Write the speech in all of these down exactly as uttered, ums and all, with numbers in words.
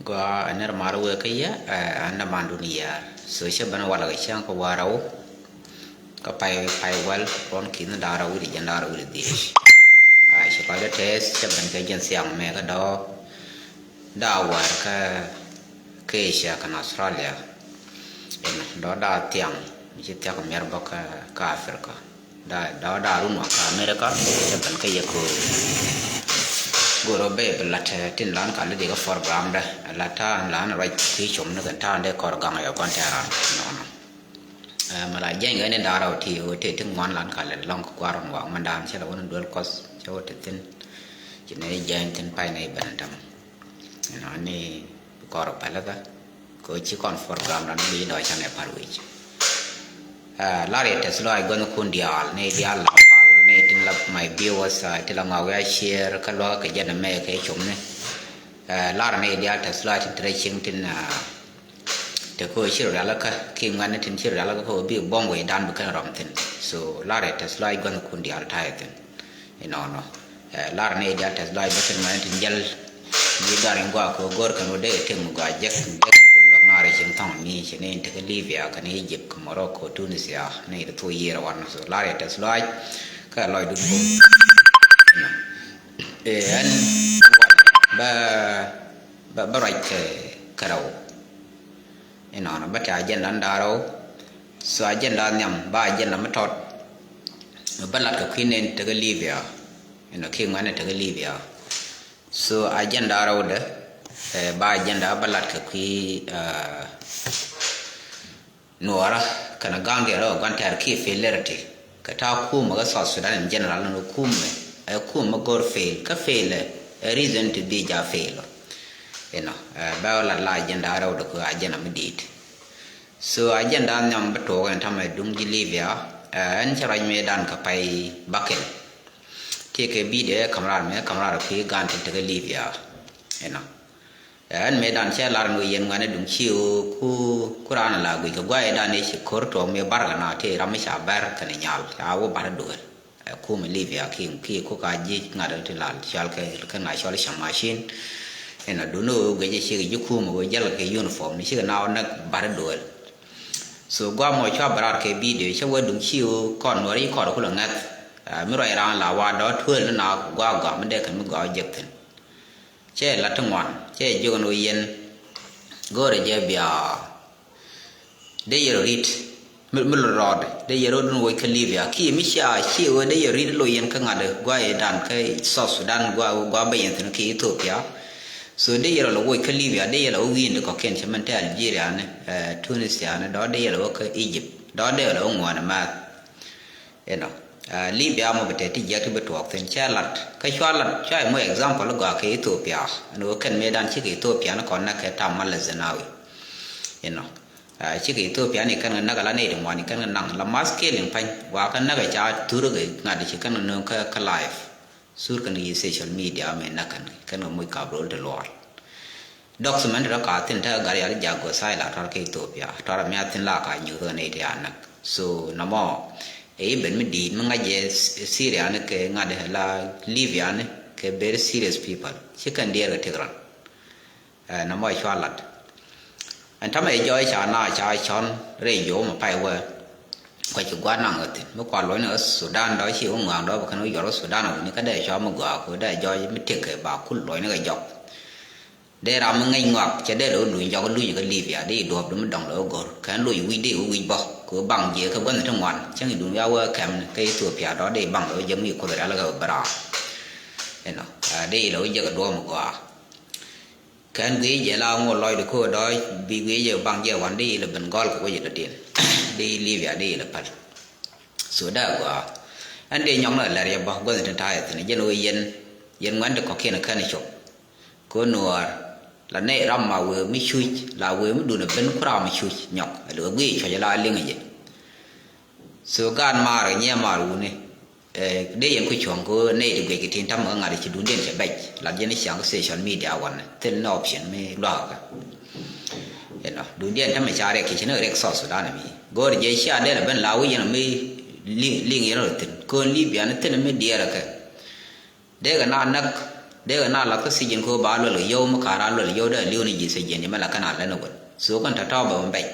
Gua ɛn nɛr mar wee kä yɛ, ɛ, ɛn dämandun yɛɛr. So cä ben walɛ kɛ cäŋ kä wäl rɛw. Kä pay, pay wäl ruɔ̱n ki̱n da̱ŋ rɛw wi̱cdɛ jiɛn da̱ŋ rɛw wi̱cdɛ dhieec. Ɛ, ci lɔcdä tɛth cä ben kɛ jiɛn thiaŋ mɛ kä dɔ̱ da̱ŋ wäär kä, kä Asia kɛnɛ Australia. Ɛn dɔ̱ da̱ŋ thiaŋ mi ci thia̱k miɛr bä kä, kä Africa. Da̱ŋ, da̱ŋ, da̱ŋ run wa kä America, cä ben kä yɛ köör. Go̱o̱r rɔ bɛ bi la̱t, eh, tin lan ka lidi kä program dɛ. La̱t ta̱a̱ lan ruac kui̱ com ni kɛn ta̱a̱ dee kɔr gaŋ yɔ gua̱n tɛ̈ran nɔnɔ. Eh, mɛ la jɛny kɛ ni da̱ŋ rɛw ti, ti, ti ŋuan lan ka lɛ lɔŋ kɛ gua̱r run wa mɛ da̱a̱n cɛ lɛ wä ni duel kuɔth, cɛ wä ti thi̱n. Ci ni jɛny thi̱n pay ni ben däm. Inɔ ni kɔr pɛlɛ kä. Kɛ ci kɔn program dan bi dɔ canɛ par wi̱c. Ah, lar yɛ tɛth lɔaac gua̱n kun diaal ni diaal la pal ni tin la my viewers, ah, ti la ŋɔak wi̱i̱ a share kä luäk kɛ jɛn mɛ kɛ com ni. Ah, lar ni diaal tɛth lɔaac tin ti rɛ cieŋ tin, ah, te ko ci rɔ rial kä ki ŋuɛn ni tin ci rɔ rial kä ko bi buɔ̱ŋ wee dan bi kɛn rɔm thin. So lar yɛ tɛth lɔaac gua̱n kun diaal ta̱a̱ yɛ thin. Inɔnɔ. Eh, lar ni dial tɛth lɔaac bä tin mɛn tin jäl. Ni gar in gɔaa kɛ go̱r kɛn wä dee kɛ tëk mi gɔaa jek, jek kul luäk naar cieŋ thɔŋ ni ci ni in tekä Libya kɛn Egypt kɛ Morocco, Tunisia ni in thok yiër wan. So lar yɛ tɛth lɔaac kɛ lɔcdun bum. Eh, ɛn bä, bä, bä ruac kɛ, kɛ rɛw. Inɔnɔ bä te agenda in da̱ŋ rɛw. So agenda nhiam ba agenda mi tɔt. Bä lat kɛ kui̱ nɛn tekä Libya. Inɔ ki ŋuɛn tekä Libya. So agenda rɛwdɛ, eh, ba agenda bä lat kɛ kui̱, eh, Nuɔɔrä kɛnɛ gaŋdiɛn rɛw gua̱n tɛ̈r ki failurity. Kɛ ta̱a̱ kumɛ kä South Sudan in general ni kumɛ, eh, kumɛ go̱r fail. Kä fail, eh, reason to be ja fail. Inɔ, eh, bä lat la agenda rɛwdɛ ku agenda mi di̱i̱t. So agenda nhiam bä tuɔɔk ɛn tamɛ duŋ ji̱ Libya, eh, ɛn cä ruac mëëdan kɛ pay bakɛl. Tëëkɛ video ɛ ka̱m raar mëë ka̱m raar kui̱ gan tin tekä Libya. Inɔ. Eh, ɛn mëëdan cä lar ni wä yɛn ŋuɛ̈ni duŋ ci ɣöö ku, ku raan la guic kɛ guaydan ëë ci ko̱r tuɔɔk mëë barkɛ na tëë ram mi ca bɛr kɛnɛ nyal ca wä bar duel. Ɛ kumɛ Libya ki, ki ku ka ji̱ ŋa̱t ti lal cɔal kɛ, kɛ ŋa̱ cɔal cam macin. Ɛn a duni ɣöö guic ɛ cikɛ ji̱ kumɛ ɣöö jäl kɛ uniform ni cikɛ na wä näk bar duel. So guamɔ cua bɛ raar kɛ video cä wee duŋ ci ɣöö kɔn nuɔri kɔn kulɛ ŋäth. Ɛ, mi ruac raan la wa dɔ̱ tuëël ni na gua gɔam mi dee kɛn mi gɔaa jek thi̱n. Cɛ la ti ŋuan cɛ jiök ni wä yɛn. Go̱o̱rɛ jɛ bia. Dee yɛ rɔ ri̱t mi, mi lɔ rɔɔdɛ dee yɛ rɔ dun woc kä Libya kiɛ mi cia ci wee dee yɛ ri̱t lo yɛn kä ŋa̱t gua yɛ dan kä South Sudan gua, gua bɛ yɛn thi̱n kä Ethiopia. So dee yɛ rɔ lɔ woc kä Libya dee yɛ lɔ wä wi̱i̱n di kɔ̱kiɛn cɛ mɛn te Algeria ni, eh, Tunisia ni dɔ̱ dee yɛ lɔ wä kä Egypt dɔ̱ dee yɛ lɔ wä ŋuɔ̱n mɛth. Inɔ, ah, Libya mɔ bi te ti jiɛk ti bi tuɔɔk thi̱n cɛ lat kä cua lat cua imɔ example gɔaa kɛ Ethiopia. Ɛn ɣöö kɛn mëëdan cikɛ Ethiopia ni kɔn näk kɛ tam Meles Zenawi. Inɔ, ah, cikɛ Ethiopia ni kɛn kɛ näk ala nɛy ti ŋuan ni kɛn kɛ naŋ la mass killing pa̱ny wa kɛ näk kɛ ca thur kɛ ŋa̱t ci kɛn kɛ nööŋ kä, kä live. Thur kɛn kɛ yi social media mɛ näk kɛn kɛn kɛ moc kap rol ti luɔɔl. Document rɔ ka thin te gat yal jak go asylum tɔr kä Ethiopia tɔr mi a thin la ka nyuth kɛ nɛy ti a näk. So nɔmɔ ɛ iben mi di̱i̱t mi ŋa̱c jɛ Syria ni kɛ ŋa̱t la Libya ni kɛ very serious people ci kɛn diɛɛr kɛ tek rɔn. Ɛ nɔmɔ cua lat. Ɛn tamɛ jɔɔc ca na ca cɔn rɛy jɔw mɛ pay wee. Kua ci gua̱a̱r naŋ kɛ thi̱n mi kua luɔ̱cni kɛ Sudan dɔ̱ ci wä ŋɔaŋ dɔ̱ bä kɛn wä yuɔr kɛ Sudan wä ni kä dee cua mi gɔaa kɛ wä dee jɔɔc mi tëk kɛ ba kul luɔ̱cni kɛ jɔk. Dee ram mi ŋäc ŋɔak cɛ dee lɛ wä luny jɔk luny kɛ Libya dee duɔ̱ɔ̱p dee mi dɔŋ lɛ wä go̱r kɛn luny wi̱c dee wä wi̱c bä kɛ wä baŋ jiɛ kɛ gua̱n ti ŋuan cäŋ i̱ duun ya wä kɛm ni kä Ethiopia dɔ̱ dee baŋ lɛ wä jɛ mi kuoth rial kɛ wä bä raar. Inɔ, dee lɛ wä jɛ kɛ duɔ̱ɔ̱p mi gɔaa. Kɛn guiy jɛ la ŋot lɔcdɛ ko̱o̱r dɔ̱ bi guiy jɛ baŋ jɛ wan di ilɛ ben gɔl kɛ wec ilɛ din. Di Libya di ilɛ päl. So dee gɔaa. Ɛn dee nyɔk ni lɛr yɛ bä gua̱th tin ta̱a̱ yɛ thi̱n jɛn ɣöö yɛn, yɛn ŋuɛn ti kɔ̱kiɛn kɛn cop. Kɛ ɣöö nuɔɔr la nɛy ram ma wëë mi cuc la wëë mi dun ɛ ben ku ram mi cuc nyɔk ɛ lɛ ɣöö guiy cuɔc la liŋ jɛ. So gaat maar kɛ nyiee maar wuni. Eh, dee yɛn ku cuɔ̱ŋ kɛ ɣöö nɛy ti guic kɛ tin ta̱mɛ kä ŋa̱t ci duundiɛn cɛ bɛc lat jɛn i̱ ciaŋ kä social media wanɛ thil ni option mi luakä. Inɔ duundiɛn ta̱mɛ ca riɛk kiɛ ci ni riɛk South Sudan mi go̱o̱r jɛ cia dee lɛ ben la wi̱c yɛn mi liŋ, liŋ yɛn rɔ thi̱n kɛ ɣöö Libya ni thil mi diɛɛr kɛ. Dee kɛ na näk Dee kɛ na lath kä sijin kɛ ɣöö ba luɛl kɛ yio̱w mi ka̱r a luɛl kɛ yio̱w dee li̱w ni ji̱ sijin jɛ mɛ la kɛn a lät ni wän. So kɛn tɔ̱tɔ̱ bɛ mɛ bɛc.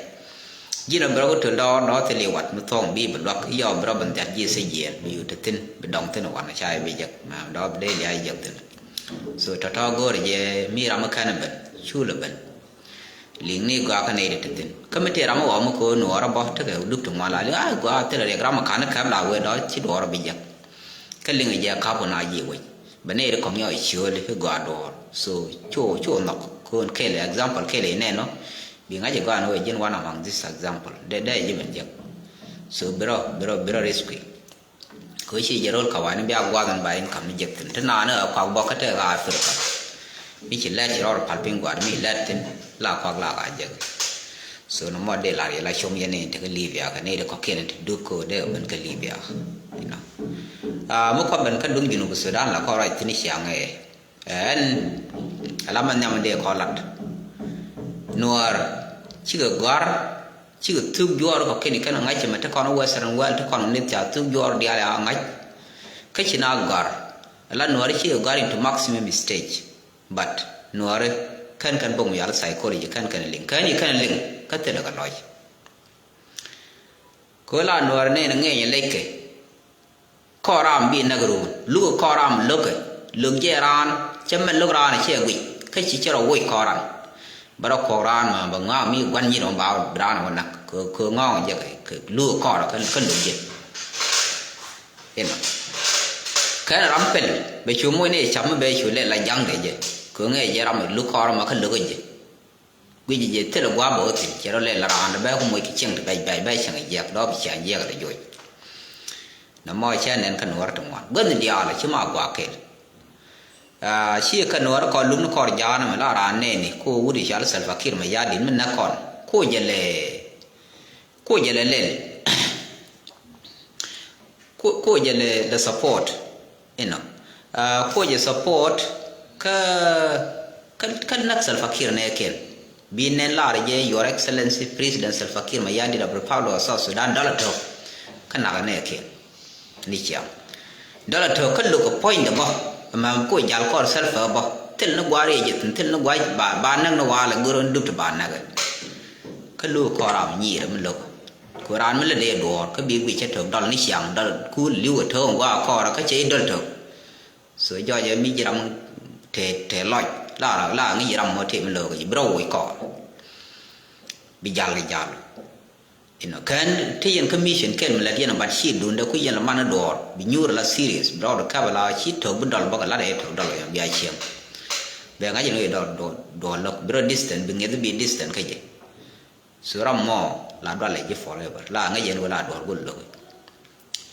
Ji̱n rɔ bi rɔ kɛ töl dɔɔr dɔɔr thil i̱ wat mi thuɔ̱k bi bi luak i̱ yɔw bi rɔ bi nhial ji̱ sijin bi yut ti thi̱n bi dɔŋ thi̱n i̱ wan ca i̱ bi jek. Mɛ dɔɔr bi dee lia̱a̱ jek thi̱n. So tɔ̱tɔ̱ go̱o̱rɛ jɛ mi ram mi kɛn i̱ ben. Cu lɛ ben. Liŋ ni gɔaa kä nɛy ti te thi̱n. Kä mi tëë ram mi ɣɔw mi ko̱o̱r nuɔɔr a bä tekɛ dup ti ŋuan la liŋ a gɔaa thilɛ riɛk ram mi ka̱n kɛp la wee dɔ̱ ci duɔɔr bi jiäk. Kä liŋ jɛ kap kun a ji̱ wec. Bɛ nɛy ti kɔ̱ŋ yɔ cio̱o̱li i̱ gɔaa duɔɔr. So cu cu nhɔk ko̱o̱n kɛl example kɛl inɛn ɔ. Bi ŋa̱c i̱ gɔaa ni wee ji̱n one among this example. Dee dee ji̱ ben jiäk. So bi rɔ bi rɔ bi rɔ risky. Kɛ ɣöö ci jɛ ro̱l kawani bia gua̱th in ba in ka̱m ni jek thi̱n. Ti naan ɛ kuak bɔk kä tɛk Africa. Mi ci lɛt ci rɔɔd pal piny gua̱a̱r mi lɛt thi̱n la kuak la ka jek. So ni mɔ dee lar yɛ la com yɛn in te kä Libya kɛ ni dee kɔkiɛn in te dup kɛ ɣöö dee ben kä Libya. You know. Ah, mi kɔp ben kä duŋ Junub Sudan la kɔn ruac thi̱n ciaŋ ɛ. Ɛn ala ma nhiam dee kɔn lat. Nuɔɔr cikɛ gɔ̱a̱r cikɛ thuk juɔɔr kɔ kɛn kɛn ŋa̱c cɛ mɛ te kɔn Western world te kɔn ni ca thuk juɔɔr diaal a ŋa̱c. Kä ci na gɔ̱a̱r ala nuɔɔri cikɛ gɔ̱a̱r into maximum stage. But nuɔɔri kɛn kɛn bok mi yal psychology kɛn kɛn liŋ kɛn yi kɛn liŋ kä thilɛ kɛ lɔc. Kɛ ɣöö la nuɔɔri nɛn ŋɛɛny lɛckɛ. Kɔɔr ram bi näk run luk kɔɔr ram lo̱kɛ. Lo̱k jɛ raan cɛ mɛn lo̱k raan cɛ guic kä ci cɛ rɔ woc kɔɔr ran. Bä rɔ kɔɔr raan ma bɛ ŋa̱a̱k mi gua̱n nyin ɔ ba raan wä näk kɛ ŋɔ̱ɔ̱ŋ jɛ kɛ luk kɔɔr kä lo̱k jɛ. Inɔ kɛn ram pɛl bɛ cu moc ni cam mi bɛ cu lɛ la ja̱ŋ dee jɛ kɛ ŋɛ jɛ ram luk kɔɔr ma kä lo̱k jɛ. Guic jɛ thilɛ gua̱a̱p bä wä thi̱n cɛ rɔ lɛl raan dee bɛ ku moc kɛ cieŋ ti bɛc bɛc bɛ cieŋ jiɛk dɔɔp cieŋ jiɛk dee joc. Nɛ mɔ cɛ nɛn kä nuɔr ti ŋuan guäth ni diaal ci ma gua̱a̱k kel. Ci kä nuɔr kɔn lum ni kɔr ja̱a̱n mɛ la raan nɛni ko wut i̱ cal Salva Kiir mɛ ya̱di̱t mi näk kɔn ko jɛ lɛ ko jɛ lɛ lɛl. Ko jɛ lɛ support inɔ. Ko jɛ support kä kä kä näk Salva Kiir nɛ kɛn bi nɛn lar jɛ Your Excellency President Salva Kiir Mayardit of Republic of South Sudan dɔlɛ tɔ̱ kä nak nɛ kɛn. Ni ciaŋ dɔlɛ tɔ̱ kä luk puɔ̱nydɛ bä. Mɛ ko jal kɔr Salva bä thil ni gua̱a̱r yɛ jɛ thin thil ni gua̱a̱r ba ba näk ni wa̱a̱ lɛ go̱r ni dup ti ba näk. Kä luk kɔr ram nyir mi lo̱k. Ku raan mi lät dee duɔɔr kä bi guic cä tök dɔl ni ciaŋ dɔl ku li̱w ɛ tök in gua̱a̱ kɔɔrä kä cɛ i̱ dɔl tök. So jɔɔcɛ mi ji̱ ram te te lɔc la la ŋi̱c ram mɔ tëë mi lo̱k ji̱ bi rɔ woc kɔɔr. Bi jal kɛ jal inɔ kɛn te yɛn kä mission kɛn mi lät yɛn a bat ci duundɛ ku yɛn la man ni duɔɔr bi nyuur la serious bi rɔɔd kɛp la ci tök bi dɔl bä kɛ lat ɛ tök dɔl yɛn bia cieŋ. Bɛ ŋa̱c in wee dɔl duɔɔr lo̱k bi rɔ distant bi ŋi̱eth bi distant kä jɛ. So ram mɔ la dualɛ ji̱ forever la ŋäc yɛn wä la duɔ̱r go̱l lo̱k.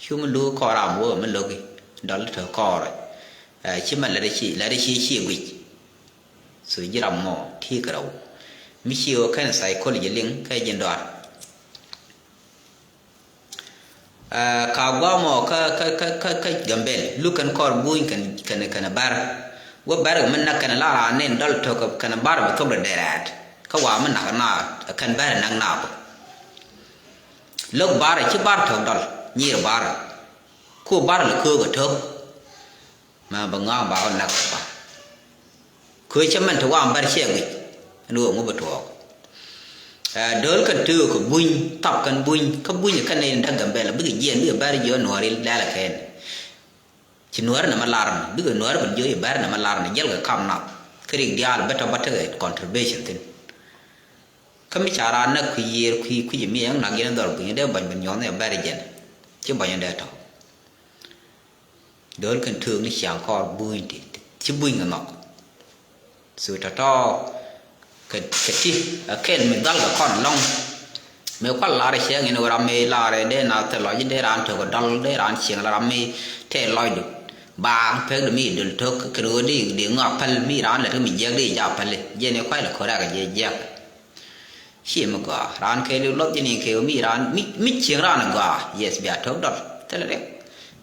Cu mi lo̱k kɔɔr ram wä mi lo̱k dɔl te kɔɔr. Ci mɛ lɛ ci lɛ ci ci guic. So ji̱ ram mɔ ti kɛ rɛw mi ci wä kɛn psychology liŋ kɛ ji̱ dɔar. Ka guamɔ kä kä kä kä kä Gambel luk kɛn kɔr buny kɛn kɛn kɛn bar. Wä bar mi nak kɛn la ra nen dɔl tök kɛn bar bɛ thok dɛ dɛrɛt kä wa mi nak na kɛn bar nak na bä. Lok bar ci bar tök dɔl nyir bar. Ku bar lɛ köök ɛ tök. Ma bɛ ŋɔaŋ ba wä nak ba. Kö cä mɛn te wam bär ciɛ guic ɛn ɣöö ŋu bɛ tuɔɔk. Ɛ dööl kɛn töök kɛ buny thap kɛn buny kä buny kɛn ni däk Gambɛl bikɛ jiɛn bikɛ bär jiɔ nuɔɔri lɛl kɛn. Ci nuɔɔri nɛ ma lar ni bikɛ nuɔɔri kɛn jiɔ bär nɛ ma lar ni jɛl kɛ kam nath. Kä rik diaal bä tɔ bä tekɛ contribution thin. Kä mi ca raan näk kui̱ yiër kui̱ kui̱ mi ɛŋ nak yɛn dhɔr buny dee bany bɛ nyuɔth ni bär jɛn. Ci bany dee tɔ. Dööl kɛn töök ni ciaŋ kɔɔr buny ti ci buny kɛ nhɔk. So tɔ̱tɔ̱ kɛ kɛ ti a kɛl mi dhal kɛ kɔn lɔŋ. Mëë kual lar ciɛŋ in ɣöö ram mi lar dee na thil lɔc dee raan tök dɔl dee raan ciɛŋ la ram mi tɛɛ lɔcdu. Baaŋ pek di mi döl tök kɛn ɣöö di di ŋɔak päl mi raan lɛ ti mi jiɛk di ja päl jiɛn i̱ kuac lɛ ko̱rɛk jiɛ jiɛk. Ciɛ mi gɔaa raan kɛɛliw luɔth jɛ ni kɛ mi raan mi cieŋ raan gɔaa. Yes bia tök dɔl thilɛ riɛk.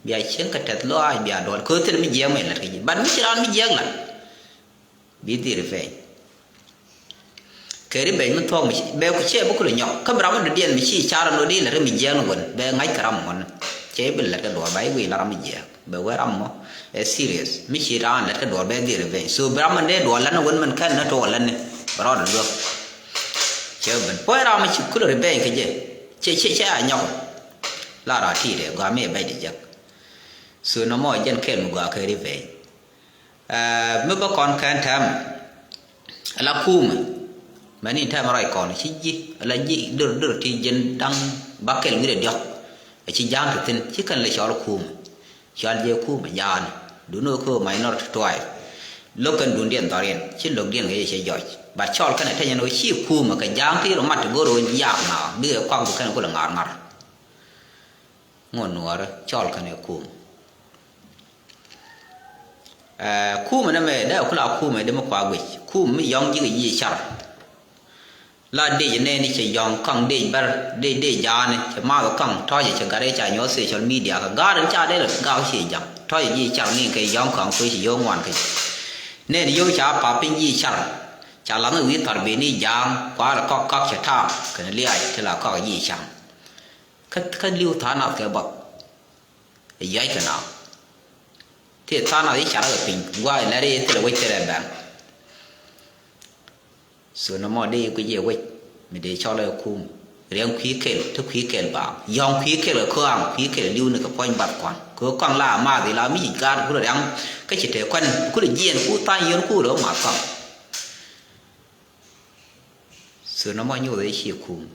Bia cieŋ kɛ tɛth lɔaac bia duɔl kɛ thilɛ mi jiɛɛk mɛ lät kɛ ji̱ but mi ci raan mi jiɛɛk lat. Bi dhil revenge. Kɛ revenge mi thuɔ̱k mi bɛ ku ciɛ bi kulɛ nyɔk kä bi ram mi dɔ̱diɛn mi ci car ɛn ɣöö di lät kɛ mi jiɛɛk ni wän bɛ ŋa̱c kɛ ram ŋuɔ̱n. Cɛ bi lät kɛ duɔl ba i̱ guiy la ram mi jiɛɛk. Bɛ wee ram mɔ ɛ serious. Mi ci raan lät kä duɔɔr bɛ dhil revenge. So bi ram mɔ dee duɔɔr lät ni wen mɛn kɛn ni tuɔɔk lät ni bɛ rɔɔdɛ luäk. Cɛ ben puɔ̱ny ram mɔ ci kulɛ revenge kɛ jɛ. Cɛ cɛ cɛ a nyɔk. La raa ti dee gɔaa mi ɛ bɛc di jek. So nɔmɔ jɛn kɛl mi gɔaa kɛ revenge. Ɛ mi bä kɔn kɛn tɛm. Ala kumɛ mɛn in tɛm rɔy kɔn ci ji̱ ala ji̱ dör dör ti ji̱n da̱ŋ bakɛl wi̱rɛ diɔ̱k. Ɛ ci ja̱a̱ŋ ti thi̱n ci kɛn lɛ cɔl kumɛ. Cɔal jɛ kumɛ ja̱a̱n duni wä kä minority tribe. Lo̱k kɛn dundiɛn dhɔriɛn ci lo̱kdiɛn kɛ yɛ cɛ jɔc. But cɔl kɛn ɛ tɛnyɛn wä ci kumɛ kɛ ja̱a̱ŋ ti rɔ mat ti go̱r wä yak na bikɛ kuak bi kɛn kulɛ ŋa̱r ŋa̱r. Ŋuɔ̱t nuɔɔrä cɔl kɛn ɛ kumɛ. Ɛ kumɛ nɛ mɛ dee kula kumɛ dee mi kua guic kumɛ mi yɔ̱ŋ ji̱ kɛ yiëë car. La dec nɛɛni cɛ yɔ̱ŋ kaŋ dec bär dec dec ja̱a̱ni cɛ math kaŋ tɔ̱cɛ cɛ gat ëë ca nyuɔ̱th social media kɛ ga̱a̱r in ca dee lɛ gak ciɛ ja̱ŋ tɔ̱cɛ ji̱ car ni kɛ yɔ̱ŋ kaŋ kuec ci yio̱o̱k ŋuan kɛ. Nɛɛni yio̱o̱k ca pap piny ji̱ car ca laŋ i̱ wi̱i̱ thar ben i̱ ja̱a̱ŋ kua lɛ kɔk kak cɛ ta̱a̱ kɛn liaac ti la kɔk ji̱ ca̱ŋ. Kä kä li̱w tha̱a̱ŋ nath kɛ bɔth. Ɛ yuac kɛ naath ti tha̱a̱ŋ nath i̱ car kɛ piny gua̱a̱c lɛr i̱ thilɛ wec thilɛ bɛn. So nɔmɔ dee i̱ guic i̱ wec mi dee cɔl ɛ kum. Riɛŋ kui̱ kɛl te kui̱ kɛl baaŋ yɔ̱ŋ kui̱ kɛl kɛ köaŋ kui̱ kɛl li̱w ni kɛ puɔ̱ny bath kua̱n kɛ köaŋ la math ila mi yic gaat kulɛ riɛŋ. Kä ci te kuan kulɛ jiɛɛn ku tha̱a̱ŋ yien kulɛ wä math kɔaŋ. So nɔmɔ nyoth ɛ ci kum.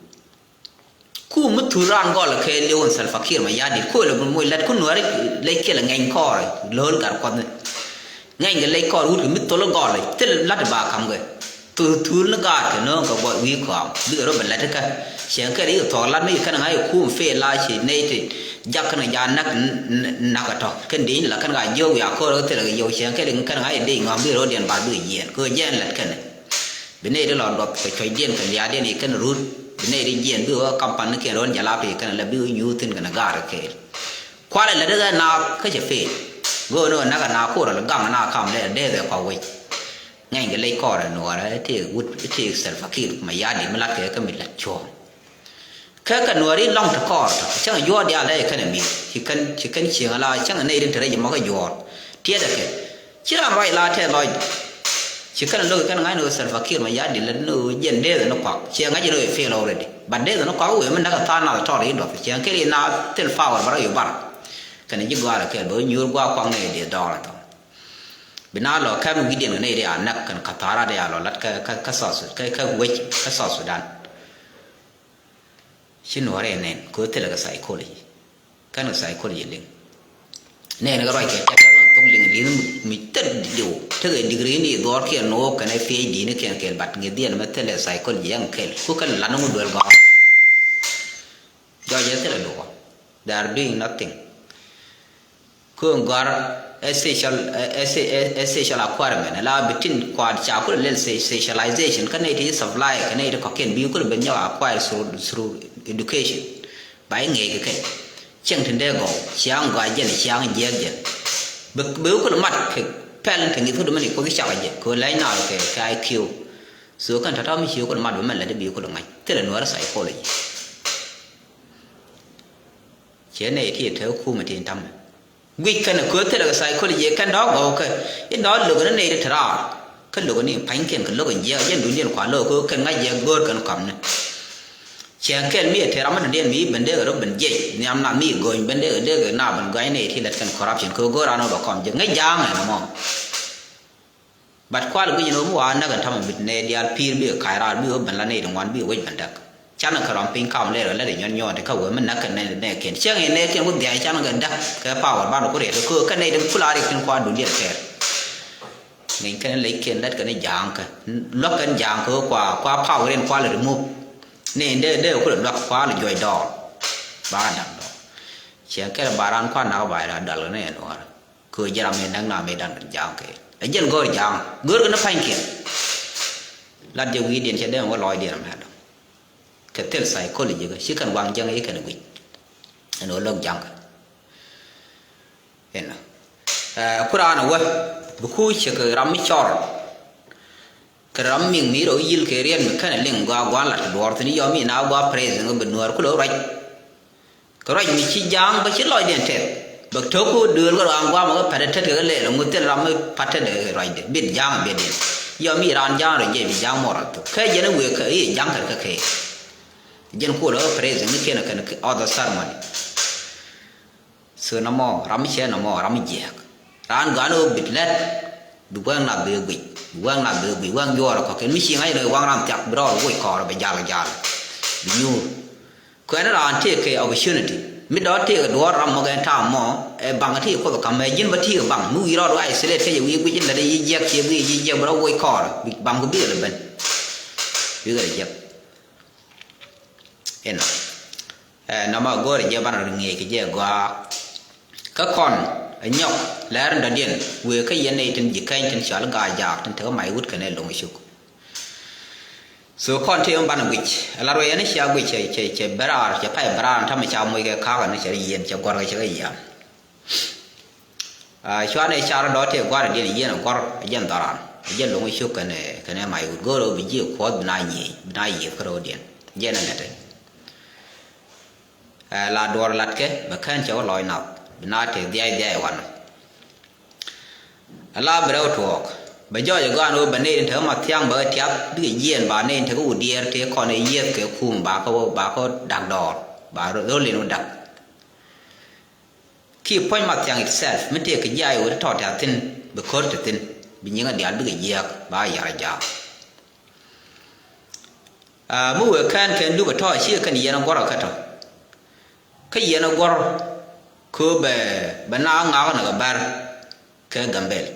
Kum mi thul raan gɔl kɛ liw in Salva Kiir Mayardit ko̱l ɛ moc lat ku nuäri lec kiɛl ɛ ŋɛny kɔɔr lo̱l gat kuɔth ni. Ŋɛny kɛ lec kɔɔr wut kɛ mi thol gɔl thil lat ba kam kɛ. Thul thul ni gaat kɛ no̱o̱ŋ kɛ bɔ wi̱i̱ kɔam bikɛ rɔ bɛ lat kä. Cieŋ kɛl i̱ thɔɔk lat mi kɛn ŋa̱c ɛ kum feel la ci nɛy ti jak kɛn ŋa̱c ja nak nak ɛ tɔ̱ kɛn di̱i̱n la kɛn ŋa̱c jiök wiaa ko̱r kä thil kɛ yio̱w cieŋ kɛl i̱ kɛn ŋa̱c ɛ dec ŋɔ̱m bikɛ rɔ diɛn ba bikɛ jiɛɛn kɛ jiɛɛn lat kɛn. Bi nɛy ti lɔ duɔth kɛ cuɔ̱cdiɛn kɛ liaadiɛn i̱ kɛn rut bi nɛy ti jiɛɛn bi wä kampanikiɛn ro̱l jalapi kɛn lɛ bi wä nyuuth thi̱n kɛn ga̱a̱r kɛɛl. Kualɛ lɛ dee naath kä cɛ peel. Go̱o̱n ɣän näk ɛ naath ko̱r ɛ lɛ gaŋ ɛ naath kam lɛ dee bɛ kɔk wec. Ŋɛny kɛ lec kɔɔr ɛ nuɔɔrɛ ɛ tëëk wut ɛ tëëk Salva Kiir Mayardit mi latkɛ kä mi la̱t cuɔ̱ɔ̱ŋ. Kä kɛ nuääri lɔ̱ŋ ti kɔɔr tɔ̱ cäŋ juɔ̱ɔ̱r diaal ɛ kɛn ɛ mi̱th ci kɛn ci kɛn cieŋ ala cäŋ nɛy rin te rɛc mɔkä juɔ̱ɔ̱r. Tiɛɛt ɛ kɛ ci raan ruac la tɛth lɔc. Ci kɛn ɛ lo̱k kɛn ŋa̱c ni ɣöö Salva Kiir Mayardit lät ni ɣöö jiɛn deeth ni kuak ciɛ ŋa̱c ni ɣöö fail already. But deeth ni kuak wëë mi näk ɛ tha̱a̱ŋ nath tɔɔr i̱ duɔth ciɛ ŋa̱c kɛl i̱ naath thil power bä rɔ i̱ bar. Kɛn ji̱ gɔaar ɛ kɛl bä wä nyuur gua̱a̱k kuak nɛy dee dhɔɔr ɛ thɔɔr. Bi naath lɔ kɛm wi̱cdiɛn kɛ nɛy ri a näk kɛn kathara dee a lɔ lat kä kä kä South Sudan kä kä wec kä South Sudan. Ci nuɔrɛ nɛn kɛ ɣöö thilɛ kɛ psychology. Kɛn kɛ psychology liŋ. Nɛn kɛ ruac kɛ cɛ kɛ thok liŋ li̱n mi thil diw tekɛ degree ni dhuɔr kiɛ nuɔɔk kɛn ɛ PhD ni kiɛn kɛl but ŋi̱th diɛn mɛ thilɛ psychology yɛn kɛl ku kɛn lat ni ŋu duel gɔɔr. Jɔc ɛ thilɛ duɔɔr. They are doing nothing. Kön gɔ̱a̱r ɛ social ɛ ɛ ɛ social acquirement ala bi tin kuaat ca kulɛ lɛl socialization kä nɛy ti supply kä nɛy ti kɔ̱kiɛn bi kulɛ ben nyɔk acquire through through education. Ba i̱ ŋiɛc kɛ kɛn cieŋ tin dee gɔw ciaŋ gɔaa jɛn ciaŋ jiɛɛk jɛn. Bɛ bɛ kulɛ mat kɛ pɛl ti ŋi̱th kulɛ mɛn i̱ kuoth cakɛ jɛ kɛ lɛc naath kɛ kɛ IQ. So kɛn tɔ̱tɔ̱ mi ci kulɛ mat bɛ mɛn lɛ ti bi kulɛ ŋa̱c thilɛ nuäär psychology. Ciɛ nɛy ti te kumɛ tin tamɛ. Guic kɛn ɛ kööth thilɛ kɛ psychology kɛn dɔ̱k gɔw kɛ i̱ dɔ̱k lo̱k ni nɛy ti te raar. Kä lo̱k ni pa̱nykiɛn kɛ lo̱k in jiɛk jɛn duundiɛn kua lo̱k kööth kɛn ŋa̱c jiɛk go̱o̱r kɛn kɔamni. Ciɛ kɛl mi ɛ te ram mi duundiɛn mi ben dee kɛ rɔ ben jiɛc nhiam nath mi go̱o̱ny ben dee kɛ dee kɛ na ben gɔ̱a̱c nɛy ti lät kɛn corruption kööth go̱o̱r an ɣä bɛ kɔm jiɛk ŋäc ja̱a̱ŋ ɛn ɛmɔ. But kual guic ni ɣöö mi wa näk ɛn ta̱mɛ mit nɛy diaal pi̱i̱r bikɛ kac raar bikɛ ɣöö ben la nɛy ti ŋuan bikɛ wec ben däk. Canɛ kɛ rɔm piny kam lɛr ɣä lät ɛ nyɔt nyɔɔt ti kä wee mi näk kɛ nɛy nɛɛkiɛn cäŋ in nɛɛkiɛn ku dhiac canɛ kɛ däk kɛ power banɛ ku riɛt kɛ köök kɛ nɛy ti kula riɛt tin kua duliɛt kɛɛr. Ŋeny kɛn lec kiɛn lät kɛn ja̱a̱ŋ kɛ luäk kɛn ja̱a̱ŋ kɛ kua kua power in kua lɛ remove. Nɛy dee dee ku lɛ luäk kua lɛ juɔc dɔɔr. Ba da̱k dɔɔr. Ciɛ kɛn ba raan kua nak ba ila dal kɛ nɛy ɛn wär. Kɛ ɣöö ji̱ ram mi näk na mi da̱ŋ ja̱a̱ŋ kɛ ɛ jɛn gɔ̱r ja̱a̱ŋ gör kɛ ni pa̱nykiɛn. Lat jɛ wi̱i̱diɛn cɛ dee wä lɔɔcdiɛn mɛ dɔ̱ŋ. Kɛ thil psychology kɛ ci kɛn waŋ jiäŋ i̱ kɛn guic. Ɛn ɣöö lo̱k ja̱a̱ŋ kɛ ɛn ɛ ku raan ɛ wä bi ku cɛ kɛ ram mi cɔr. Kɛ ram miŋ mi rɔ yil kɛ riɛn mi kɛn ɛ liŋ gɔaa gua̱a̱n lat kɛ duɔɔr thi̱n yɔm in a gua̱a̱ praising bi nuäär kulɛ wä ruac. Kɛ ruac mi ci ja̱a̱ŋ bä ci lɔcdiɛn tɛth. Bɛ tok ku duëël kä raan guamɛ kä pɛt tet kɛ lɛl ŋu thil ram mi pat tet kɛ ruacdɛ bit ja̱a̱ŋ biɛt diɛn. Yɔ mi raan ja̱a̱ŋ rɔ jɛ bi ja̱a̱ŋ mɔr a thuk kɛ jɛn wëë kɛ i̱ ja̱a̱ŋ kɛ kɛ kɛ. Jɛn kuɔl kä praise ni kiɛn kɛn other ceremony. So nɔmɔ ram mi cɛ nɔmɔ ram mi jiɛk. Raan gɔaa ni wä bit lɛt. Bi wɛŋ na bi guic, bi wɛŋ na bi guic, wɛŋ juɔɔr kɔk kɛn mi ci ŋa̱c ni wɛŋ ram thiak bi rɔɔr guic kɔɔr bi jal jal. Bi nyuur. Kuɛn raan tëëkɛ opportunity mi dɔ̱ tëëkɛ duɔ̱ɔ̱r ram mɔ gɛn ta̱a̱ mɔ. Ɛ baŋ tëëkɛ kuoth ka̱m mɛ ji̱n bä tëëkɛ baŋ mi wi̱i̱ rɔɔd wä isolate kecɛ wi̱i̱ guic in lätdɛ yi̱ jiɛk ciɛ wi̱i̱ yi̱ jiɛk bä rɔ woc kɔɔr bi baŋ bi biɛl ɛ ben. Wi̱i̱ kɛ rɛ jiɛk. Inɔ. Ɛ nɔmɔ go̱o̱rɛ jɛ banɛ rɔ ŋi̱eec kɛ jɛ gɔaa. Kä kɔn ɛ nyɔk lɛr in dɔ̱diɛn wëë kä yɛn nɛy tin ji̱ kɛny tin cɔal gaa jaak tin tekä mac wut kɛnɛ lo̱ŋ cuk. So kɔn tëë mi banɛ guic ɛ la ruɛy ɛn cia guic cɛ cɛ cɛ beraar cɛ pay beraar ɛn tamɛ ca moc kɛ ka̱a̱k ɛn cɛ ri yieen cɛ guɔ̱rkɛ cɛ kɛ yiaam. Cuanɛ car dɔ̱ tëë gua̱r ɛ diɛn yieen ɛ guɔ̱r ɛ jɛn dhɔran ɛ jɛn lo̱ŋ cuk kɛnɛ kɛnɛ mac wut go̱o̱r ɛ bi ji̱ ɛ kuɔth bi na nyiey bi na yiëth kä ro̱o̱diɛn jɛn ɛ ŋɛtɛ. Ɛ la duɔr latkɛ bɛ kɛn cɛ wä lɔc nath bi na tëë dhiac dhiac wanɔ. Ala bi rɛw tuɔɔk bɛ jɔɔc ɛ gɔaan wä bɛ nɛy tin te kä ma thiaŋ bɛ kɛ tiath bikɛ jiɛɛn ba nɛy tin te kä wä diɛɛr tëë kɔn ɛ yiëth kɛ kum ba kä wä ba kä wä dak dɔɔr ba rol in wä dak. Ki puɔ̱ny ma thiaŋ itself mi tëë kɛ jiac wä ti tɔɔt tiath thi̱n bi ko̱r te thi̱n bi nyiŋä diaal bikɛ jiääk ba yar ɛ jaak. Aa mi wëë kɛn kɛn dup ɛ tɔ̱ ɛ ciɛ kɛn yɛn ɛ guɔ̱r ɛ kä tɔ̱. Kä yɛn ɛ guɔ̱r köö bɛ bɛ na ŋak ɛ nɛ kɛ bär kɛ Gambɛl.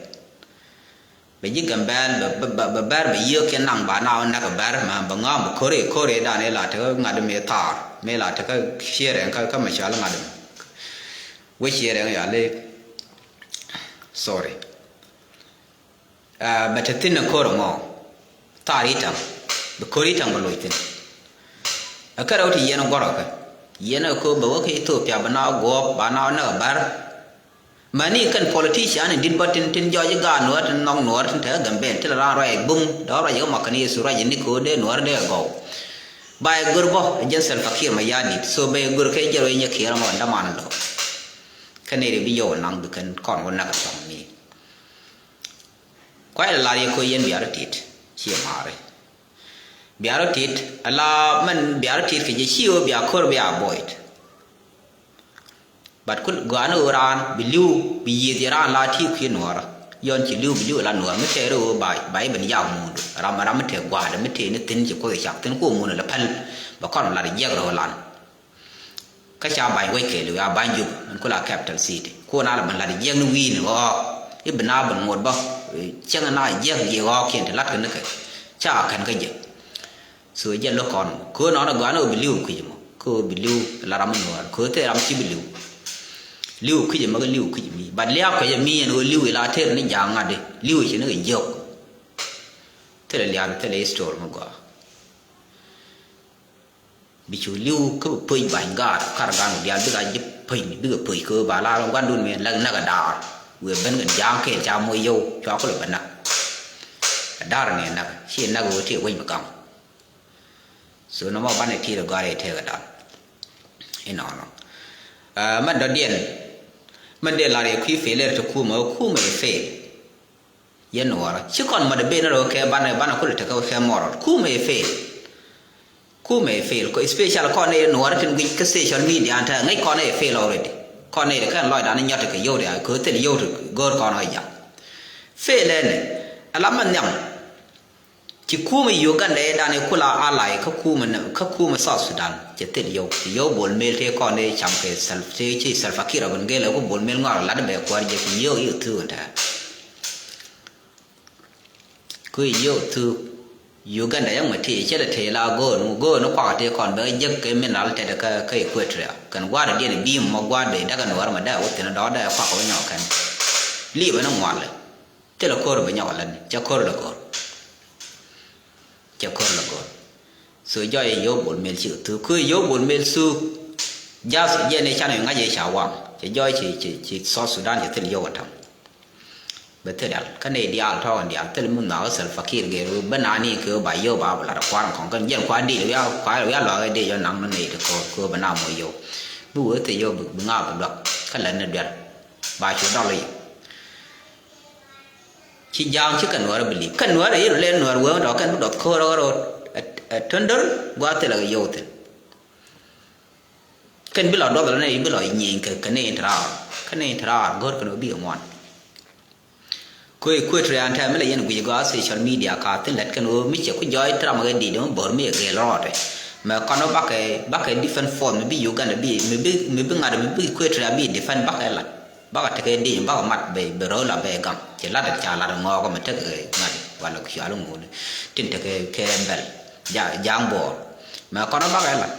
Bɛ ji̱ Gambɛl bɛ bɛ bɛ bär bɛ yiëë kɛn naŋ ba na ɛ nɛ kɛ bär mɛ bɛ ŋa̱a̱m bɛ ko̱r ɛ ko̱r ɛ dan ɛ la tekä ŋa̱t mi thaar mi la tekä ciɛ rɛŋ kä kä mɛ cɔal ŋa̱t mi. Wec ciɛ rɛŋ ya lek. Sorry. Aa bɛ te thi̱n ɛ ko̱r ɛmɔ thaar i̱ ta̱ŋ bɛ ko̱r i̱ ta̱ŋ bɛ loc thi̱n. Ɛ kärɛ wä ti yɛn ɛ guɔ̱rɔkä yɛn ɛ ko̱r bɛ wä kä Ethiopia bɛ na wä guɔ̱ɔ̱p ba na wä näk ɛ bär. Mäni kɛn politician in di̱t bä tin tin jɔɔc i̱ gaat nuɔ̱ɔ̱r tin nhɔk nuɔ̱ɔ̱r tin te kä Gambɛl ti la raan ruac ɛ bum dɔ̱ɔ̱r ruac ɛ kä Makaniyes ruac ɛ ni ko̱o̱r dee nuɔ̱ɔ̱r dee ɛ gɔw. Ba ɛ gör bä ɛ jɛn Salva Kiir Mayardit so bɛ ɛ gör kɛ jɛ ruac nyɛ Kiir ɛmɔ ɛn däman in lo̱k. Kä nɛy ri bi yio̱w ɛ naŋ bi kɛn kɔn wä näk ɛ thɔŋ mi. Kuay la lar yɛ ko̱ yɛn bia rɔ tit ciɛ ma̱a̱ri. Bia rɔ tit ala mɛn bia rɔ tit kɛ jɛ ci ɣöö bia ko̱r bia avoid. But kul gɔaa ni ɣöö raan bi li̱w bi yiëth yɛ raan la ti kui̱ nuɔ̱ɔ̱rä. Yɔn ci li̱w bi li̱w ala nuɔ̱ɔ̱r mi tɛɛr ɣöö ba ba i̱ ben yak muundu ram ram mi tëë gua̱a̱dɛ mi tëë ni thi̱n ci kuoth cak thi̱n kuɔ muundu la päl. Bɛ kɔn lat jiɛk rɔ lan. Kä ca ba̱ny wec kɛɛliw ya ba̱ny Juba ɛn kula capital city. Kuɔn a la ben lat jiɛk ni wi̱i̱ni ɣɔɔk i̱ bi na ben ŋuɔt bä. Cäŋ na jiɛk jiɛ ɣɔɔk kiɛn ti lat kɛ ni kɛ ca kɛn kä jɛ. So jɛ lo̱k kɔn mɔ köö nɔnɔ gɔaa ni ɣöö bi li̱w kui̱c mɔ köö bi li̱w la ram mi nuɔɔr köö thil ram ci bi li̱w. Li̱w kui̱c mɔ kɛ li̱w kui̱c mi bat lia̱a̱ kui̱c mi ɛn ɣöö li̱w ila tëër ni ja̱a̱ŋ ŋa̱t di li̱w ci ni kɛ jiök. Thil lia̱a̱ thil history mi gɔaa. Bi cu li̱w kä bi pöc ba̱ny gaat kar gan wä diaal bikɛ a ji̱ pöc bikɛ pöc kɛ ɣöö ba lar ɣän gua̱ndun mi lak näk a da̱a̱r. Wëë ben kɛ ja̱a̱ŋ kɛɛl ca moc yio̱w cua kulɛ bɛ näk. A da̱a̱r ni näk ci näk ɣöö ti wec mi gaŋ. So nɔmɔ banɛ ti̱i̱t a gɔ̱a̱r i̱ tëëk a da̱a̱r. Inɔnɔ. Mɛn dɔ̱diɛn mɛn dee lar yɛ kui̱ failure ti kumɛ ɣöö kumɛ yɛ fail. Yɛn nuɔɔrä ci kɔn mɔt ben rɛ kɛ banɛ banɛ kulɛ tekɛ kɛ moral kumɛ fail. Kumɛ fail kɔ special kɔn ɛ nuɔɔrä tin guic kä social media an tɛ ŋäc kɔn ɛ fail already. Kɔn ɛ kɛn lɔcdan nyɔt kɛ yio̱w ria kɛ thil yio̱w ti go̱o̱r kɔn ɛ jam. Fail ɛnɛ ala mɛ nhiam. Ci kumɛ Uganda ɛ dan ɛ kula alay kä kumɛ kä kumɛ South Sudan cɛ thil yio̱w ci yio̱w Bol Mel tëë kɔn ɛ cam kɛ Sal- tëë ci Salva Kiir ɛ ben gel ɛ ku Bol Mel ŋɔr lat bɛ kuäär jɛ ci yio̱w yio̱w thuk ɛn tɛ. Kö yio̱w thuk Uganda yäŋ mɛ tëë cɛ lɛ tëë la go̱o̱n go̱o̱n kuakä tëë kɔn bɛ jek kɛ mineral tɛt kä kä Equatoria kɛn gua̱a̱r diɛn bi̱i̱m mɔ gua̱a̱r bɛ dakɛ nuɔ̱ɔ̱r mɛ dee wä thi̱n dɔ̱ɔ̱r dee kuakä wä nyɔk kɛn. Li̱i̱ bɛ ni ŋualɛ thilɛ ko̱r bɛ nyɔk lɛn cɛ ko̱r lɛ ko̱r. Cɛ ko̱r lɛ ko̱r. So jɔɔc ɛ yio̱w Bol Mel ci kɛ thuk kö yio̱w Bol Mel thuk. Jath jɛ ni canɛ ŋa̱c ɛ ca waŋ cɛ jɔɔc ci ci ci South Sudan cɛ thil yio̱w ɛ ta̱ŋ. Bɛ thil dial kä nɛy diaal tɔ̱ kɛn diaal thil mi nhɔakä Salva Kiir gɛr wee bä nani kɛ wee ba yio̱w ba bɛ lat kua̱r kɔŋ kɛn jɛn kua̱r dil wia kua̱r wia luaak ɛ dee jɔ naŋ ni nɛy ti ko̱r kɛ wee bɛ na moc yio̱w. Bi wee thil yio̱w bi ŋaak bi duak kä lät ni duer. Ba cu dɔl i̱ ci ja̱a̱ŋ ci kɛn Nuäärä bi li̱p. Kɛn Nuäärä yel lɛl Nuäär wee dɔ̱k kɛn bi dɔth ko̱r ɣä ro̱o̱t. Ɛ tön dör gua̱a̱th thilɛ kɛ yio̱w thi̱n. Kɛn bi lɔ duɔth lɔ nɛ bi lɔ nyieny kɛ kɛ ni interaar. Kɛ ni interaar go̱r kɛn bi kɛ ŋuan. Ko Equatoria an tɛm mi lɛ yɛn guic gɔaa social media ka thin lɛt kɛn ɣöö mi cɛ ku jɔɔc tram kɛ dit mi bo̱r mi ɛ gel rɔɔdɛ. Mɛ kɔn bakɛ bakɛ defend force mi bi Uganda bi mi bi mi bi ŋa̱t mi bi Equatoria bi defend bakɛ lat. Bakɛ tekɛ di̱i̱n bakɛ mat bɛ bɛ ro̱o̱l a bɛ gaŋ. Cɛ lat ca lat ŋɔɔk mɛ tekɛ ŋa̱t wala ku cual ŋuuni. Tin tekɛ kɛ bɛl ja̱a̱ŋ bo̱o̱r. Mɛ kɔn bakɛ lat.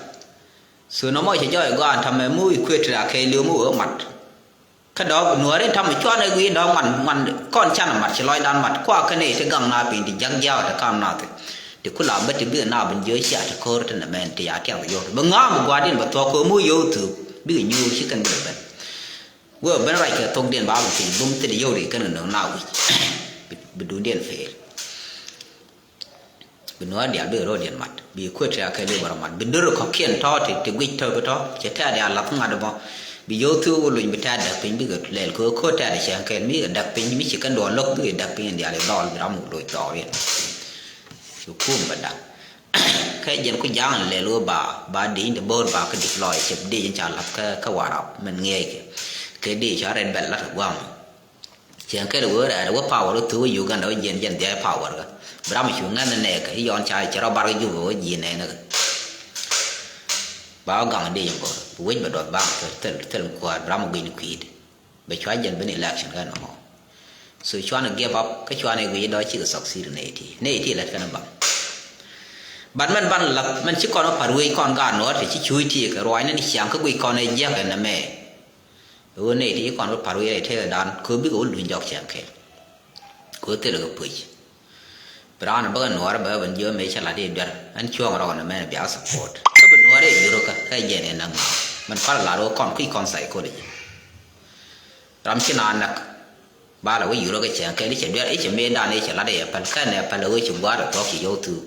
So nɔmɔ cɛ jɔɔc gɔaa an tamɛ mu Equatoria kɛ li̱w mi wee mat. Kä dɔ̱k Nuääri tamɛ cuanɛ gui̱i̱ dɔ̱k ŋuan ŋuan kɔn canɛ mat ci lɔcdan mat kua kä nɛy ti gaŋ na piny ti jak jiaak ti kam nath. Ti kula bä ti bikɛ na bin jiö cia ti ko̱r ti nɛ mɛn ti ya tiak yot bä ŋa̱a̱m bi gua̱a̱r din bä thuɔ̱k ko̱ mu yio̱w thuuk bikɛ nyuur ci kɛn bikɛ ben. Wee ben rac kɛ thok din ba bi piny bum thil yio̱w ri kɛn kɛ nöŋ na wi̱c. Bi duun din feel. Bi Nuäär diaal bikɛ ro̱o̱diɛn mat bi Equatoria kɛ Liberal mat bi dör kɔ̱kiɛn tɔ̱ ti ti guic tök tɔ̱ cɛ tɛ̈t diaal lath ŋa̱t bä. Bi yio̱w thuk wä luny bi tɛ̈t däk piny bikɛ lɛl kɛ ɣöö ko̱r tɛ̈t cɛ kɛl mi kɛ däk piny mi ci kɛn duɔl lo̱k bikɛ däk piny in diaal in dhɔl bi ram wä loc dhɔɔr in. Bi kum bä da̱k kɛ jɛn ku ja̱a̱ŋ in lɛl ɣöö ba ba di̱i̱n ti bo̱o̱r ba kä deploy cɛ di̱i̱n ca lath kä kä Warap mɛn ŋiɛc kɛ kɛ di̱i̱n ca rɛt bɛl lath gua̱a̱ŋ. Cieŋ kɛl wee rɛɛt wä power wä thuk wä Uganda wä jiɛn jiɛn dhiac power kä. Bi ram cu ŋäth nɛɛk i̱ yɔn ca cɛ rɔ bar kä Juba wä ji̱ nɛɛk nɛɛk. Ba wä gaŋ di yɛn bor bi wec bɛ duɔth baŋ thil thil kuäär bi ram wä gui̱n kui̱d. Bɛ cua jiɛn ben election kä nɔmɔ. So cuan give up kä cuan i̱ gui̱ dɔ̱ cikɛ succeed nɛy ti nɛy ti lät kɛn baŋ. But mɛn ban lath mɛn ci kɔn wä par wec kɔn gaat nuɔ̱ɔ̱r ti ci cuuc ti kɛ ruaacni ni ciaŋ kä guic kɔn ɛ jiäk ɛn ɛmɛ. Ɣöö nɛy ti ci kɔn wä pa̱r wi̱i̱ rɛy tëëkdan kɛ ɣöö bikɛ wä luny jɔk cɛn kɛl. Kɛ ɣöö thilɛ kɛ puc. Bi raan bäkɛ nuɔɔr bɛ ben jiö mëë cä la̱t i̱ duer ɛn cuɔ̱ɔ̱ŋ rɔɔk ni mɛn bia support. Kä bi nuɔɔr i̱ yur kä kä jɛn in naŋ mɛn kual lat ɣöö kɔn kui̱ kɔn psychology. Ram ci naan näk ba la wä yur kä cɛn kɛl i̱ cɛ duer i̱ cɛ mëëdan i̱ cɛ la̱t i̱ cɛ päl kɛn ɛ päl ɣöö ci gua̱a̱r ɛ thuɔ̱k ci yio̱w thuuk.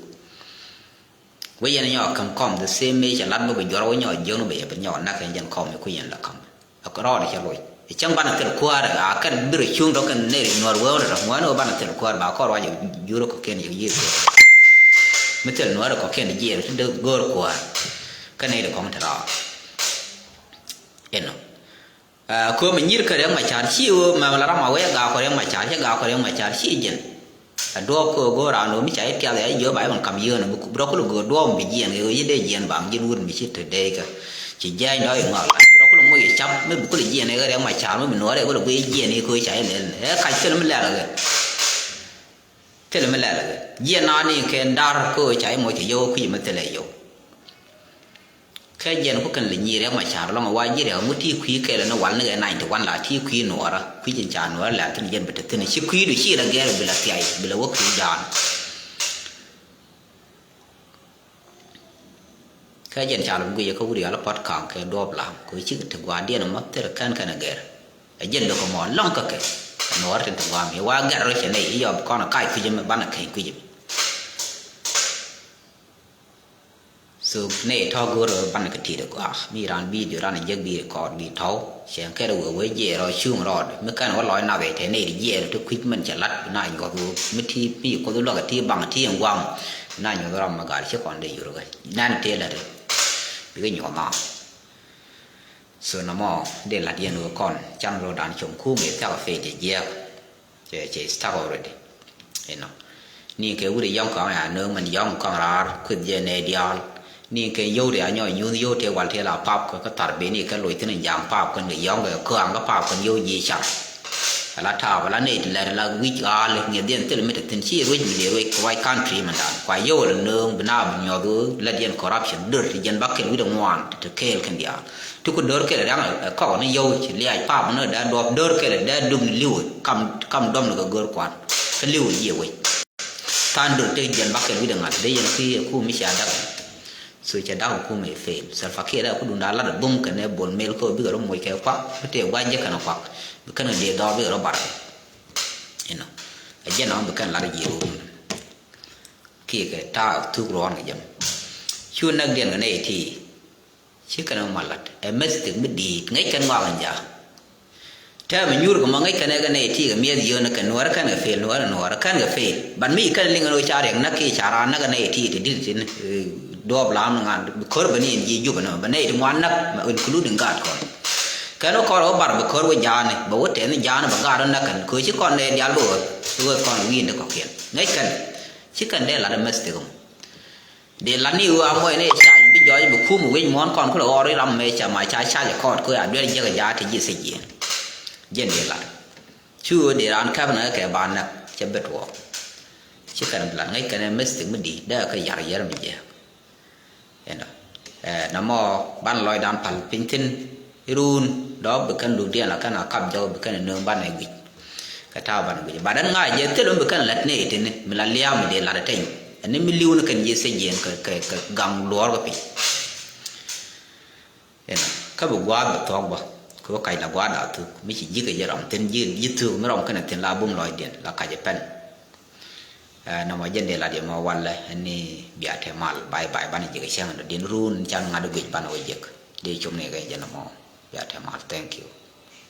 Wec yɛn nyɔk käm kɔm the same age lat bä bi juɔr wä nyɔk jiäkni bä yɛ bi nyɔk nak kɛ jɛn kɔm iku yɛn la käm. Ak rɔɔd cɛ loc i̱ cäŋ banɛ thil kuäär a kɛn bi rɔ cuŋ dɔ̱k kɛn nɛy ri nuɔr wee wä rɔ ŋuɛn wä banɛ thil kuäär ba kɔr wa jɛ jur kɔ kɛn yɛ yiëë kɛ. Mi thil nuɔr kɔ kɛn jiɛɛr ti dee go̱o̱r kuäär. Kä nɛy ri kɔŋ ti raar. Inɔ. Aa, köö mi nyir kä Riɛk Macar ci ɣöö mɛm la ram a wee gaak kɔ Riɛk Macar ci gaak kɔ Riɛk Macar ci jiɛn. A duɔɔk köö go̱o̱r raan ɣöö mi ca i̱ piath ya i̱ jiöp a i̱ ɣän kam yöönä bi rɔ kulɛ göör duɔɔk mi bi jiɛn kɛ ɣöö yi dee jiɛn baŋ ji̱n wut mi ci te dee kä. Ci jiɛɛny dɔ̱ i̱ ŋɔak la bi rɔ kulɛ moc i̱ cap mi bi kulɛ jiɛn ɛ ɣän Riɛk Macar mi bi nuɔɔr ɛ kulɛ guiy jiɛn i̱ köö ca i̱ lɛl ɛ kac thil mi lɛl ɛ ɣän. Thilɛ mi lɛl ɛ jiɛn naan ni kɛn dar kä ɣöö ca i̱ moc kɛ yio̱w kui̱c mi thilɛ yio̱w. Kɛ jiɛn ku kɛn lɛ nyiir Riɛk Macar lɔŋ ɛ wa ji̱ Riɛk ŋut ti kui̱ kɛl ni wal ni kɛ nine to one la ti kui̱ nuɔɔrä kui̱ ji̱n ca nuɔɔrä lɛl thi̱n jiɛn bi te thi̱n ci kui̱du ci lɛ gɛr bi lɛ thiac bi lɛ wä kui̱ daan. Kä jɛn ca lɔ guic kä wut yɔal pɔt ka̱ŋ kɛ duɔɔp lam kɛ cikɛ ti gua̱a̱rdiɛn mɔ thil kɛn kɛn ɛ gɛr. Ɛ jɛn bɛ kɛ mɔ lɔŋ kä kɛ nuɔɔr tin ti gua̱a̱m i̱ wa gɛr rɔ cɛ nɛy i̱ yɔp kɔn ɛ kac kui̱c ɛmɛ banɛ kɛny kui̱c ɛmɛ. So nɛy tɔ̱ go̱o̱r rɔ banɛ kɛ ti̱i̱t ɛ gua̱a̱ mi raan bidio raan ɛ jek bi rikɔɔd bi tɔ̱w. Cɛ kɛn wee wee jiɛɛr ɔ cuŋ rɔɔd mi kɛn wä lɔc nath ɛ tɛ nɛy ti jiɛɛr ti kui̱c mɛn cɛ la̱t bi na nyuɔth wee mi ti mi kuoth wä luäk ɛ ti baŋ ti ɛn gua̱a̱m. Bi na nyuɔth ram mi gal ci kɔn dee yur kɛ nan tëë la̱t ɛ bikɛ nyuɔth na. So nɔmɔ dee la̱t yɛn wee kɔn can ro̱o̱dan com kum ɛ thiak ɛ pec jɛ jiɛɛk. Cɛ cɛ stuck already. Inɔ ni kɛ wut yɔ̱ŋ kɔŋ ya nööŋ mɛn yɔ̱ŋ kɔŋ raar kueth jɛ nɛ diaal. Ni kɛ yio̱w ria nyɔ nyuth yio̱w tëë wal tëë la pap kɛ kä thar beni kɛ loc thi̱n in ja̱a̱ŋ pap kɛn kɛ yɔ̱ŋ kɛ köaŋ kä pap kɛn yio̱w ji̱ car. Ala taap ala nɛy ti lɛr ala wi̱c ɣaal ŋi̱eth dhiɛn thil mi te thi̱n ci ruec mi dee ruec kɛ wac country mɛn dan kua yio̱w ala nööŋ bi na bi nyuɔth ɣöö lät yɛn corruption dör ti jɛn ba kɛl wi̱cdɛ ŋuan ti te kɛɛl kɛn diaal. Ti ku dör kɛl riaŋ ɛ kɔk ni yio̱w ci liac pap ni dee duɔp dör kɛl dee dum ni li̱w kam kam dɔm ni kɛ gör kuan kä li̱w jiɛ wec. Than dör tek jiɛn bakɛl wi̱cdɛ ŋa̱t dee yɛn kui̱ ɛ kum mi cia dak. So ca dak ɛ kum ɛ fail Salva Kiir ɛ kudun daa lat ɛ bum kɛn ɛ Bol Mel kä bikɛ rɔ moc kɛ kuak bi tëë gua̱c jɛ kɛn ɛ kuak bi kɛn ɛ dee dhɔr bikɛ rɔ bar. Inɔ ɛ jɛn ɔ bi kɛn lat ɛ jiɛ run. Kiɛ kɛ ta̱a̱ thuk ruɔ̱ɔ̱n kɛ jɛm. Cu näk diɛn kɛ nɛy ti. Ci kɛn ɛ mal lat ɛ mistake mi di̱i̱t ŋäc kɛn ŋɔak in ja̱a̱. Kɛ mi nyuur kɛ mɔ ŋäc kɛn ɛ kɛ nɛy ti kɛ miɛth yio̱o̱n kɛ nuɔ̱ɔ̱r kɛn kɛ fail, nuɔ̱ɔ̱r nuɔ̱ɔ̱r kɛn kɛ fail. But mi kɛn liŋ ɛn ɣöö ca riɛk näk kiɛ ca raan näk kɛ nɛy ti ti di̱t tin, eh, duɔɔp lam ni ŋa̱n bi ko̱r bɛ ni in ji̱ Jubɛ ni mɔ bɛ nɛy ti ŋuan näk, including gaat kɔn. Kɛn wä kɔr wä bar bɛ ko̱r wä ja̱a̱ni bɛ wä tɛth ni ja̱a̱ni bɛ gaat wä näk kɛn kɛ ɣöö ci kɔn nɛy diaal bɛ ɣöö, ɣöö kɔn wi̱i̱ni kɔ̱kiɛn. Ŋäc kɛn ci kɛn dee lat ɛ mɛth thik mɔ. Dee lat ni ɣöö a muɔc ni ca bi jɔɔc bi kum wi̱c muɔ̱ɔ̱n kɔn kulɛ ɣɔr i̱ ram mëë ca ma ca ca jɛ kɔɔt kɛ ɣöö a duer jiäk a jaat ti ji̱ thiec jiɛn. Jiɛn dee lat. Cu ɣöö dee raan käp ni kɛ ba näk cɛ bi tuɔɔk. Ci kɛn bi lat ŋäc kɛn ɛ mistake mi di̱i̱t dee kɛ yar yɛr mi jiääk. Inɔ. Ɛ, nɔmɔ ban lɔcdan pal piny thi̱n. Iruun dɔɔk bi kɛn lukdiɛn la kɛn a kap jɔk bi kɛn nööŋ banɛ guic. Kɛ ta̱a̱ banɛ guic. But ɛn ŋa̱c jɛ thil mi bi kɛn lät ni itini mi la lia̱a̱ mi dee lat iteny. Ɛn ni mi li̱w ni kɛn ji̱ thiec jiɛn kɛ, kɛ, kɛ gaŋ luɔɔr kɛ piny. Inɔ. Kä bi gua̱a̱th bi thuɔ̱k bä. Kɛ wä kac la gua̱a̱th da̱a̱ thuk. Mi ci ji̱ kɛ ji̱ rɔm thi̱n ji̱, ji̱ thuk mi rɔm kɛn thi̱n la bum lɔcdiɛn la kac ipɛn. Ɛ, nɔmɔ jɛn dee lat yɛ mɔ walɛ ɛn ni bia te mal. Bye bye banɛ ji̱ kɛ cäŋ dɔ din ruun can ŋa̱t guic banɛ wä jiäk. Dee cum ni kɛ jɛ nɔmɔ bia te mal. Thank you.